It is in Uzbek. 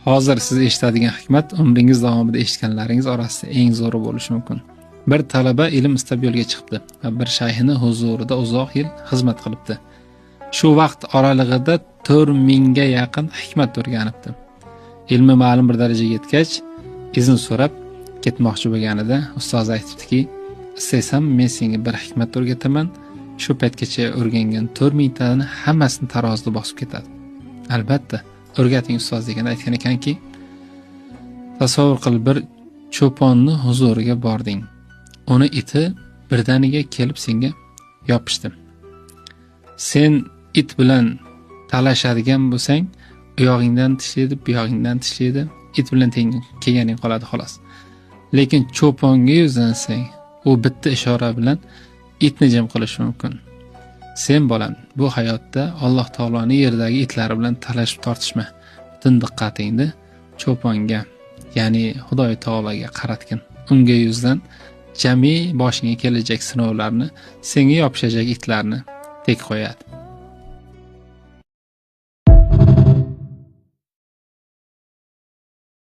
Hozir siz eshitadigan hikmat umringiz davomida eshitganlaringiz orasida eng zo'ri bo'lishi mumkin. Bir talaba ilm istab yo'lga chiqibdi va bir shayxini huzurida uzoq yil xizmat qilibdi. Shu vaqt oralig'ida 4000 ga yaqin hikmat o'rganibdi. Ilmi ma'lum bir darajaga yetgach, izn so'rab ketmoqchi bo'lganida ustozi aytibdiki, "Istaysan, men senga bir hikmat o'rgataman. Shu paytgacha o'rgangan 4000 tani hammasini tarozida bosib ketadi." Albatta, o'rgating ustoz deganda aytgan ekanki, tasavvur qil, bir cho'ponni huzuriga bording. Uni iti birdaniga kelib senga yopishdi. Sen it bilan talashadigan bo'lsang, u yog'ingdan tishlaydi, bu yog'ingdan tishlaydi, it bilan teng kelganing qoladi xolos. Lekin cho'ponga yuzlansang, u bitta ishora bilan itni jim qilishi mumkin. Sen bolam, bu hayotda Alloh taoloning yerdagi itlari bilan talashib tortishma. Butun diqqatingni cho'ponga, ya'ni Xudoy taologa qaratgin. Unga yuzlan, jami boshingga kelajak sinovlarni, senga yopishajak itlarni tek qo'yadi.